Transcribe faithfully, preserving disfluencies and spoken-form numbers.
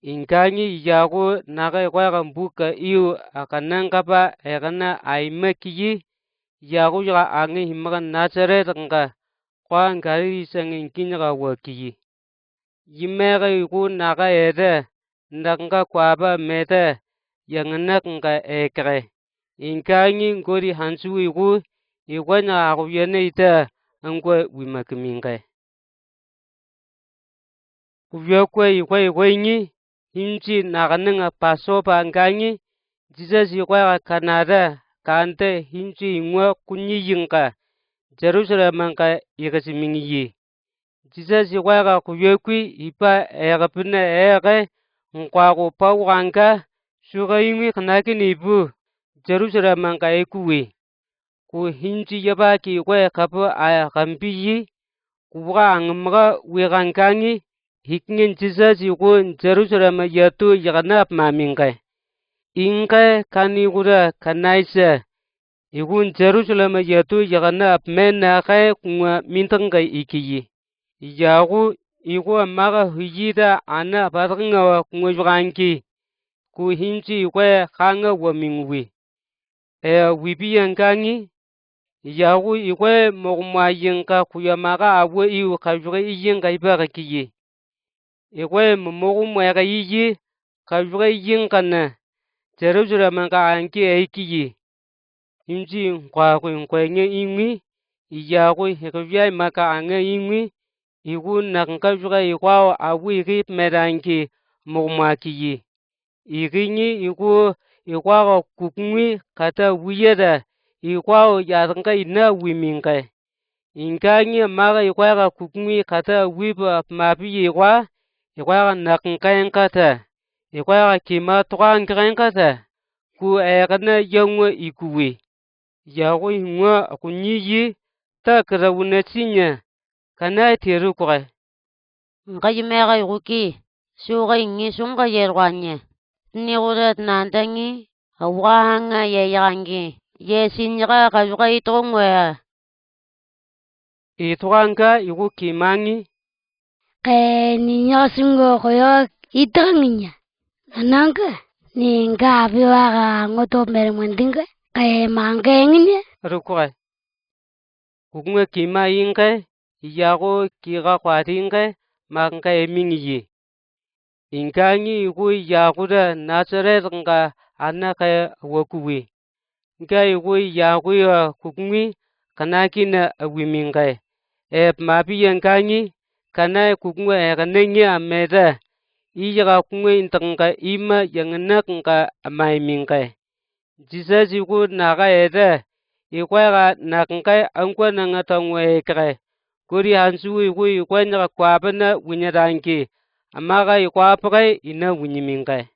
Inkang'i iyaku naka ikoeka bukka iu akanangkapa ekena aima kiyi, iyaku ika ang'i himaka Nasaret nga koa Galili sangni ngginyika wa kiyi. Imeeka iku naka eta, nakanka kwaapa meta, ianganak nga ekeke. Inkang'i gori hansu iku, ikoen akoyane ita, angua wimakiminke. Kuyoke ikoe ikoengi, himsi nakaninga Pasopa angkang'i, Jisas ikoeka kanata, kante himsi ingua kunnyi nga, Jerusalem nga ikasimingiyi. Jisas ikoeka kuyoki ipa ekapina eke, ngkoako pawo kangka, suka ingwi kanakin ipu, Jerusalem nga ikuwi. Ku himsi iyapa ki ikoe kapu akambiyi, kuwoka angmaka wi kangkang'i, hikingen Jisas iku Jerusalem yatu ikana apmaminke. Inke kani kuta kanaisa, iku Jerusalem yatu ikana apmena ke kungwa mintinke ikiyi. Iyaku iku amaka huyita ana apatinga wa kungwa yukangki, ku himsi ikoe kanga wa minguwi. E wipiya angkang'i, iyaku ikoe mokomwayi nga kuya maka awo iu kayuke iyi nga ipa kakiyi. Ikoe momokomwa eka iyi, kayuke iyi nga na, Jerusalem nga angki eikiyi. Himsi ngkoako ngkoenge ingwi, iyaku hikowia imaka ange ingwi, iku nakanka yuka ikoao awo iki pmet angki mokomwakiyi. Ikingi iku ikoaka kukungwi kata wiya ta, ikoao yatinka ina wiminke. Inkang'i amaka ikoaka kukungwi kata wipa pmapiya ikoa, ikoaka nakanka engka ta, ikoaka kima toka ngkaka engka ta, ku ekena iangua ikuwi. Iyaku ingua akunyiyi, ta kata wuna sinya, kanaai te rukoke. Ngkai meeka iku ki, suka ingi sungka ieroko anye. Tni kuta tnantangi, awoka hanga ieikangi, ie sinyika kayuka itongo e a. Itoka ngka iku kimangi. Ke ninyika sungo koyo itongo nya. Nanangka, ni ngka abiwaka angoto mermwentingka, ke mangke nginya. Rukoke. Kukungwe kima ingke, iyaku kika kwatingke, makngka emingiyi. Inkang'i iku iyaku ta Nasaret nga ana ke awokuwi. Ngka iku iyaku a kukungwi, kanakina awiminke. E pmapiya ngkang'i, kanaai kukungwe ekanengi ameta. Iyaka kukungwe intanka ima ianganak nga amaiminke. Jisas iku naka eta, ikoaka nakanka angkwa nanga tongo ekeke. Kori hansu iku ikoen ka kwaapana winyatangki, amaka ikoa pake ina winyiminke.